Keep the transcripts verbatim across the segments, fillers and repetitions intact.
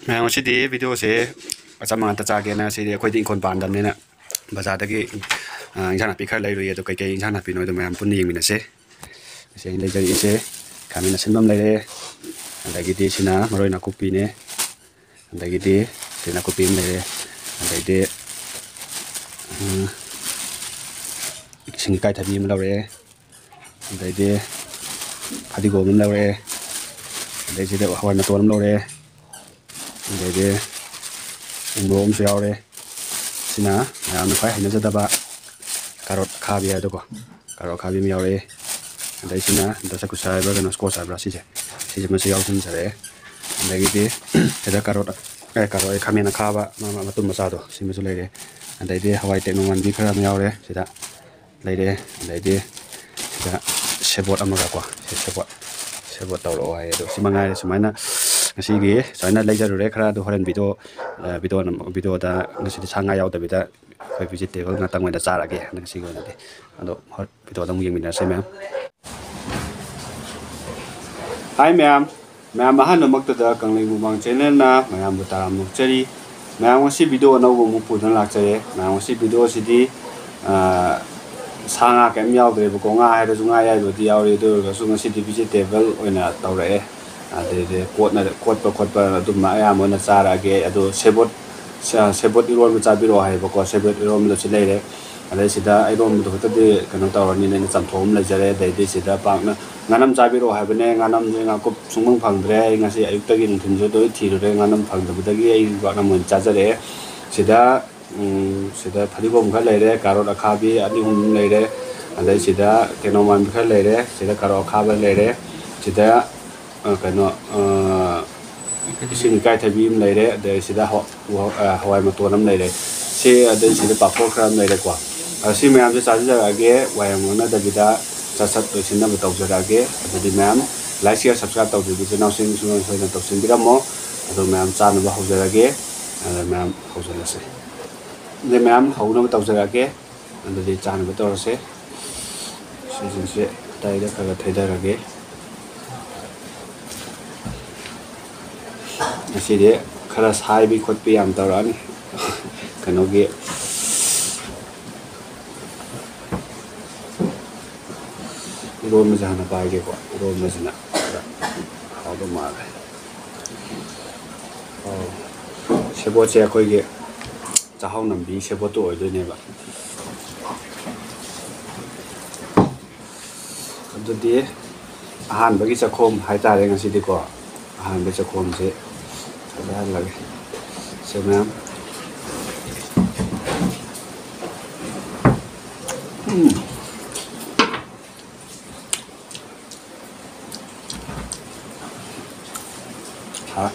ꯃꯌꯥꯝ, ꯉꯁꯤꯗꯤ ꯚꯤꯗꯤꯑꯣꯁꯦ ꯑꯆꯝꯕ ꯉꯥꯛꯇ ꯆꯥꯒꯦꯅ, ꯉꯁꯤꯗꯤ ꯑꯩꯈꯣꯏꯗꯤ ꯏꯪꯈꯣꯜ ꯄꯥꯟꯗꯕꯅꯤꯅ ꯕꯖꯥꯔꯗꯒꯤ, ꯑ, ꯏꯟꯁꯥꯡ ꯅꯥꯄꯤ ꯈꯔ ꯂꯩꯔꯨꯏ꯫ ꯑꯗꯣ ꯀꯩꯀꯩ ꯏꯟꯁꯥꯡ ꯅꯥꯄꯤꯅꯣ ꯍꯥꯏꯗꯣ ꯃꯌꯥꯝ ꯄꯨꯟꯅ ꯌꯦꯡꯃꯤꯟꯅꯁꯦ꯫ ꯉꯁꯤ ꯑꯩꯅ ꯂꯩꯖꯔꯛꯏꯁꯦ ꯈꯥꯃꯦꯟ ꯑꯁꯤꯟꯕ ꯑꯃ ꯂꯩꯔꯦ, ꯑꯗꯒꯤꯗꯤ ꯁꯤꯅ ꯃꯔꯣꯏ ꯅꯥꯀꯨꯞꯄꯤꯅꯦ, ꯑꯗꯒꯤꯗꯤ ꯁꯤ ꯅꯥꯀꯨꯞꯄꯤ ꯑꯃ ꯂꯩꯔꯦ, ꯑꯗꯩꯗꯤ, ꯎꯝ, ꯏꯁꯤꯡ ꯏꯀꯥꯏꯊꯕꯤ ꯑꯃ ꯂꯧꯔꯛꯑꯦ, ꯑꯗꯩꯗꯤ ꯐꯗꯤꯒꯣꯝ ꯑꯃ ꯂꯧꯔꯛꯑꯦ, ꯑꯗꯩ ꯁꯤꯗ ꯍꯋꯥꯏ ꯃꯇꯣꯟ ꯑꯃ ꯂꯧꯔꯛꯑꯦ, ꯑꯗꯩꯗꯤ ꯎꯃꯣꯔꯣꯛ ꯑꯃꯁꯨ ꯌꯥꯎꯔꯦ꯫ ꯁꯤꯅ ꯃꯌꯥꯝꯅ ꯈ꯭ꯋꯥꯏ ꯍꯩꯅꯖꯗꯕ ꯀꯥꯔꯣꯠ ꯑꯈꯥꯕꯤ ꯍꯥꯏꯗꯣꯀꯣ, ꯀꯥꯔꯣꯠ ꯑꯈꯥꯕꯤ ꯑꯃ ꯌꯥꯎꯔꯛꯑꯦ꯫ ꯑꯗꯩ ꯁꯤꯅ ꯗꯁꯀꯨꯁ ꯍꯥꯏꯕ꯭ꯔꯥ ꯀꯩꯅꯣ, ꯁ꯭ꯀꯣꯁ ꯍꯥꯏꯕ꯭ꯔꯥ, ꯁꯤꯁꯦ, ꯁꯤꯁꯤꯃꯁꯨ ꯌꯥꯎꯁꯤꯟꯖꯔꯛꯑꯦ꯫ ꯑꯗꯒꯤꯗꯤ ꯁꯤꯗ ꯀꯥꯔꯣꯠ, ꯑꯦ, ꯀꯥꯔꯣꯠ, ꯈꯥꯃꯦꯟ ꯑꯈꯥꯕ ꯃ-, ꯃ-, ꯃꯇꯨꯝ ꯃꯆꯥꯗꯣ ꯁꯤꯃꯁꯨ ꯂꯩꯔꯦ꯫ ꯑꯗꯩꯗꯤ ꯍꯋꯥꯏ ꯇꯦꯛꯅꯧ ꯃꯥꯟꯕꯤ ꯈꯔ ꯑꯃ ꯌꯥꯎꯔꯦ ꯁꯤꯗ꯫ ꯂꯩꯔꯦ꯫ ꯑꯗꯩꯗꯤ ꯁꯤꯗ ꯁꯦꯕꯣꯠ ꯑꯃꯒꯀꯣ, ꯁꯤ ꯁꯦꯕꯣꯠ, ꯁꯦꯕꯣꯠ ꯇꯧꯔꯛꯑꯣ ꯍꯥꯏꯌꯦ꯫ ꯑꯗꯣ ꯁꯤ ꯃꯉꯥꯏꯔꯦ꯫ ꯁꯨꯃꯥꯏꯅ ꯉꯁꯤꯒꯤ ꯁꯨꯃꯥꯏꯅ ꯂꯩꯖꯔꯨꯔꯦ ꯈꯔ꯫ ꯑꯗꯣ ꯍꯣꯔꯦꯟ ꯚꯤꯗꯤꯑꯣ, ꯑ, ꯚꯤꯗꯤꯑꯣ ꯅꯝ-, ꯚꯤꯗꯤꯑꯣꯗ ꯉꯁꯤꯗꯤ ꯁꯥ ꯉꯥ ꯌꯥꯎꯗꯕꯤꯗ ꯑꯩꯈꯣꯏ ꯚꯤꯖꯤꯇꯦꯕꯜ ꯉꯥꯛꯇꯪ ꯑꯣꯏꯅ ꯆꯥꯔꯒꯦ ꯉꯁꯤꯒꯤ ꯑꯣꯏꯅꯗꯤ꯫ ꯑꯗꯣ ꯍꯣꯏ, ꯚꯤꯗꯤꯑꯣꯗ ꯑꯃꯨꯛ ꯌꯦꯡꯃꯤꯟꯅꯔꯁꯦ ꯃꯌꯥꯝ꯫ ꯍꯥꯏ ꯃꯌꯥꯝ, ꯃꯌꯥꯝ ꯑꯍꯥꯟꯕꯃꯛꯇꯗ ꯀꯪꯂꯩ ꯃꯨꯛꯕꯥꯡ ꯆꯦꯅꯦꯜꯅ ꯃꯌꯥꯝꯕꯨ ꯇꯔꯥꯝꯅ ꯑꯣꯛꯆꯔꯤ꯫ ꯃꯌꯥꯝ ꯉꯁꯤ ꯚꯤꯗꯤꯑꯣ ꯑꯅꯧꯕ ꯑꯃꯨꯛ ꯄꯨꯗꯨꯅ ꯂꯥꯛꯆꯔꯦ꯫ ꯃꯌꯥꯝ ꯉꯁꯤ ꯚꯤꯗꯤꯑꯣ ꯑꯁꯤꯗꯤ, ꯑ, ꯁꯥ ꯉꯥ ꯀꯔꯤꯝ ꯌꯥꯎꯗ꯭ꯔꯦꯕꯀꯣ꯫ ꯉꯥ ꯍꯥꯏꯔꯁꯨ ꯉꯥ ꯑꯌꯥꯏꯕꯗꯤ ꯌꯥꯎꯔꯤ, ꯑꯗꯨ ꯑꯣꯏꯔꯒꯁꯨ ꯉꯁꯤꯗꯤ ꯚꯤꯖꯤꯇꯦꯕꯜ ꯑꯣꯏꯅ ꯇꯧꯔꯛꯑꯦ꯫ ꯑꯗꯩꯗꯤ ꯀꯣꯠꯅ-, ꯀꯣꯠꯄ ꯈꯣꯠꯄ ꯑꯗꯨꯝꯕ ꯑꯌꯥꯝꯕ ꯑꯣꯏꯅ ꯆꯥꯔꯛꯑꯒꯦ꯫ ꯑꯗꯣ ꯁꯦꯕꯣꯠ, ꯁ-, ꯁꯦꯕꯣꯠ ꯏꯔꯣꯟꯕ ꯆꯥꯕꯤꯔꯛꯑꯣ ꯍꯥꯏꯕꯀꯣ꯫ ꯁꯦꯕꯣꯠ ꯏꯔꯣꯟꯕꯗꯁꯨ ꯂꯩꯔꯦ꯫ ꯑꯗꯩ ꯁꯤꯗ ꯏꯔꯣꯟꯕꯗꯣ ꯈꯛꯇꯗꯤ ꯀꯩꯅꯣ ꯇꯧꯔꯅꯤꯅ ꯑꯩꯅ ꯆꯝꯊꯣꯡ ꯑꯃ ꯂꯩꯖꯔꯦ꯫ ꯑꯗꯩꯗꯤ ꯁꯤꯗ ꯄꯥꯛꯅ ꯉꯥꯅꯝ ꯆꯥꯕꯤꯔꯛꯑꯣ ꯍꯥꯏꯕꯅꯦ꯫ ꯉꯥꯅꯝꯁꯦ ꯉꯥꯀꯨꯞ ꯁꯨꯡꯐꯪ ꯐꯪꯗ꯭ꯔꯦ꯫ ꯑꯩ ꯉꯁꯤ ꯑꯌꯨꯛꯇꯒꯤ ꯅꯨꯡꯊꯤꯜꯁꯨ ꯂꯣꯏ ꯊꯤꯔꯨꯔꯦ꯫ ꯉꯥꯅꯝ ꯐꯪꯗꯕꯗꯒꯤ ꯑꯩ ꯄꯥꯛꯅꯝ ꯑꯣꯏꯅ ꯆꯥꯖꯔꯛꯑꯦ꯫ ꯁꯤꯗ, ꯎꯝ, ꯁꯤꯗ ꯐꯗꯤꯒꯣꯝ ꯈꯔ ꯂꯩꯔꯦ, ꯀꯥꯔꯣꯠ ꯑꯈꯥꯕꯤ ꯑꯅꯤ ꯑꯍꯨꯝ ꯂꯩꯔꯦ, ꯑꯗꯩ ꯁꯤꯗ ꯇꯦꯅꯧ ꯃꯥꯟꯕꯤ ꯈꯔ ꯂꯩꯔꯦ, ꯁꯤꯗ ꯀꯥꯔꯣꯠ ꯑꯈꯥꯕ ꯂꯩꯔꯦ, ꯁꯤꯗ, ꯑ, ꯀꯩꯅꯣ, ꯑ, ꯏꯁꯤꯡ ꯏꯀꯥꯏꯊꯕꯤ ꯑꯃ ꯂꯩꯔꯦ, ꯑꯗꯩ ꯁꯤꯗ ꯍ-, ꯍ-, ꯑ, ꯍꯋꯥꯏ ꯃꯇꯣꯟ ꯑꯃ ꯂꯩꯔꯦ꯫ ꯁꯤ, ꯑꯗꯩ ꯁꯤꯗ ꯄꯥꯐꯣꯔ ꯈꯔ ꯑꯃ ꯂꯩꯔꯦꯀꯣ꯫ ꯑ, ꯁꯤ ꯃꯌꯥꯝꯁꯦ ꯆꯥꯁꯤꯜꯂꯛꯑꯒꯦ, ꯋꯥ ꯌꯥꯝ ꯉꯥꯡꯅꯗꯕꯤꯗ ꯁꯠ ꯁꯠ ꯂꯣꯏꯁꯤꯟꯅꯕ ꯇꯧꯖꯔꯛꯑꯒꯦ꯫ ꯑꯗꯨꯗꯤ ꯃꯌꯥꯝ like, share, subscribe ꯇꯧꯗ꯭ꯔꯤꯕ ꯏꯆꯤꯟ ꯏꯅꯥꯎꯁꯤꯡ ꯁꯨꯡꯁꯣꯏ ꯁꯣꯏꯗꯅ ꯇꯧꯁꯤꯟꯕꯤꯔꯝꯃꯣ꯫ ꯑꯗꯣ ꯃꯌꯥꯝ ꯆꯥꯅꯕ ꯍꯧꯖꯔꯒꯦ꯫ ꯑꯗ ꯃꯌꯥꯝ ꯍꯧꯖꯤꯜꯂꯁꯦ꯫ ꯑꯗꯩ ꯃꯌꯥꯝ ꯍꯧꯅꯕ ꯇꯧꯖꯔꯛꯑꯒꯦ꯫ ꯑꯗꯨꯗꯤ ꯆꯥꯅꯕ ꯇꯧꯔꯁꯦ꯫ ꯁꯤꯁꯤꯡꯁꯦ ꯑꯇꯩꯗ ꯈꯔ ꯈꯔ ꯊꯩꯗꯔꯒꯦ꯫ ꯉꯁꯤꯗꯤ ꯈꯔ ꯁꯥꯏꯕꯤ ꯈꯣꯠꯄꯤ ꯌꯥꯝ ꯇꯧꯔꯛꯑꯅꯤ꯫ ꯀꯩꯅꯣꯒꯤ ꯏꯔꯣꯟꯕꯁꯦ ꯍꯥꯟꯅ ꯄꯥꯏꯒꯦꯀꯣ꯫ ꯏꯔꯣꯟꯕꯁꯤꯅ ꯈꯔ ꯍꯥꯎꯗꯧ ꯃꯥꯜꯂꯦ꯫ ꯑꯧ꯫ ꯁꯦꯕꯣꯠꯁꯦ ꯑꯩꯈꯣꯏꯒꯤ ꯆꯥꯛꯍꯥꯎ ꯅꯝꯕꯤ ꯁꯦꯕꯣꯠꯇꯨ ꯑꯣꯏꯗꯣꯏꯅꯦꯕ꯫ ꯑꯗꯨꯗꯤ ꯑꯍꯥꯟꯕꯒꯤ ꯆꯥꯛꯈꯣꯝ ꯍꯥꯏꯇꯥꯔꯦ ꯉꯁꯤꯗꯤꯀꯣ꯫ ꯑꯍꯥꯟꯕ ꯆꯥꯛꯈꯣꯝꯁꯦ ꯊꯥꯗꯍꯜꯂꯒꯦ꯫ ꯁꯦ ꯃꯌꯥꯝ꯫ ꯎꯝ꯫ ꯍꯥ꯫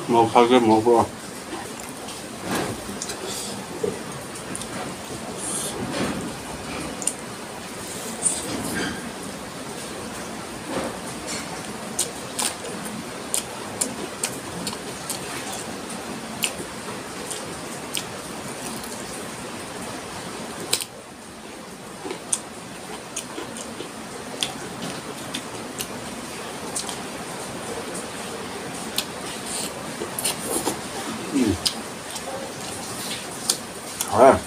ꯃꯣꯔꯣꯛ ꯊꯥꯛꯀꯦ, ꯃꯣꯔꯣꯛ ꯄꯣꯛꯑꯣ꯫ ꯎꯝ꯫ ꯍꯥꯎꯔꯦ꯫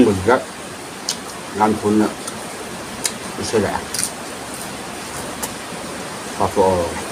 ꯕꯨꯗ ꯌꯥꯝ ꯊꯨꯅ ꯂꯣꯏꯁꯤꯜꯂꯛꯑꯦ꯫ ꯆꯥꯊꯣꯛꯑꯔꯣꯏꯒꯦ꯫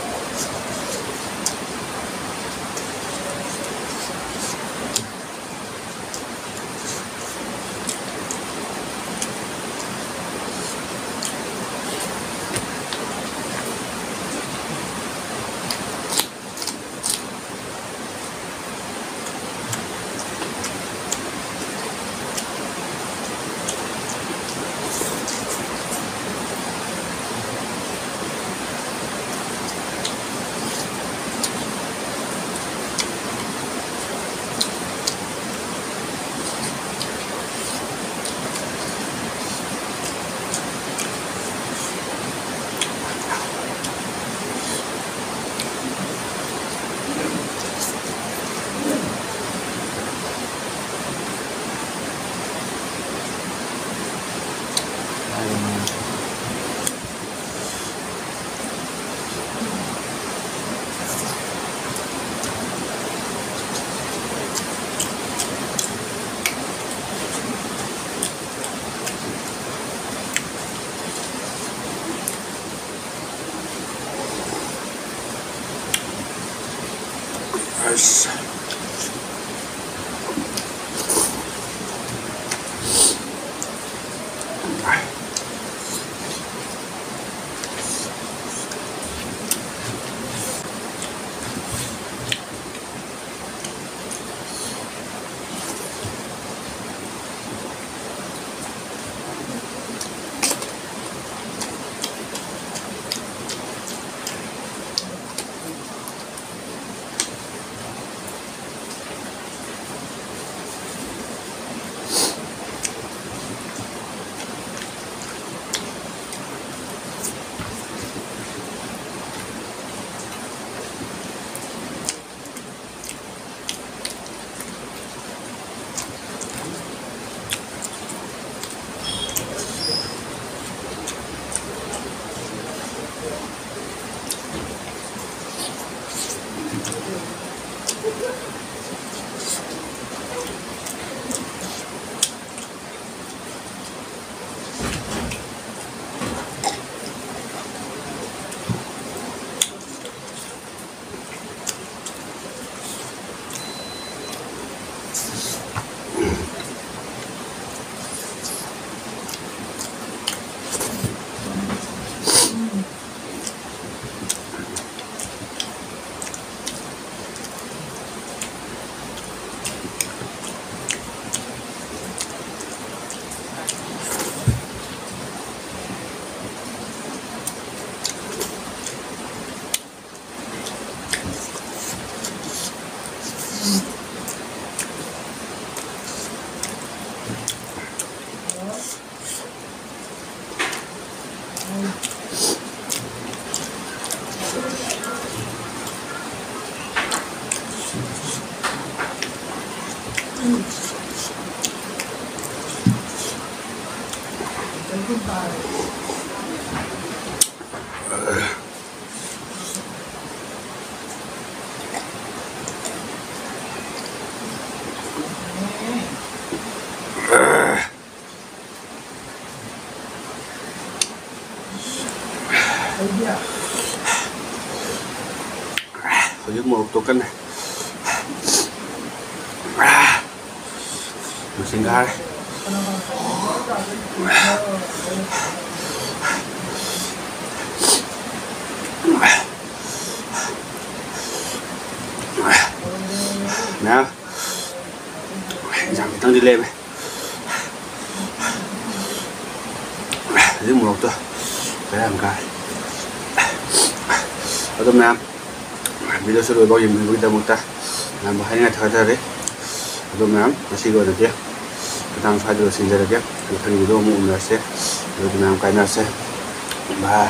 ꯑꯁ꯫ ꯍꯧꯖꯤꯛ ꯃꯣꯔꯣꯛꯇꯣ ꯀꯟꯅ ꯃꯁꯤꯡ ꯀꯥꯔꯦ꯫ ꯃꯌꯥꯝ ꯏꯟꯁꯥꯡ ꯈꯤꯇꯪꯗꯤ ꯂꯦꯝꯃꯦ꯫ ꯍꯧꯖꯤꯛ ꯃꯣꯔꯣꯛꯇꯣ ꯕꯦꯔꯥ ꯌꯥꯝ ꯀꯥꯔꯦ꯫ ꯑꯗꯣ ꯃꯌꯥꯝ, ꯚꯤꯗꯤꯑꯣꯁꯤ ꯂꯣꯏꯐꯥꯎ ꯌꯦꯡꯕꯤꯕꯒꯤꯗꯃꯛꯇ ꯃꯌꯥꯝꯕꯨ ꯍꯥꯏꯅꯤꯡꯉꯥꯏ ꯊꯥꯒꯠꯆꯔꯤ꯫ ꯑꯗꯣ ꯃꯌꯥꯝ, ꯉꯁꯤꯒꯤ ꯑꯣꯏꯅꯗꯤ ꯃꯇꯥꯡ ꯁ꯭ꯋꯥꯏꯗ ꯂꯣꯏꯁꯤꯟꯖꯔꯒꯦ꯫ ꯃꯊꯪꯒꯤ ꯚꯤꯗꯤꯑꯣ ꯑꯃꯨꯛ ꯎꯅꯔꯁꯦ꯫ ꯑꯗꯨꯗꯤ ꯃꯌꯥꯝ ꯀꯥꯏꯅꯔꯁꯦ꯫ ꯕꯥꯏ꯫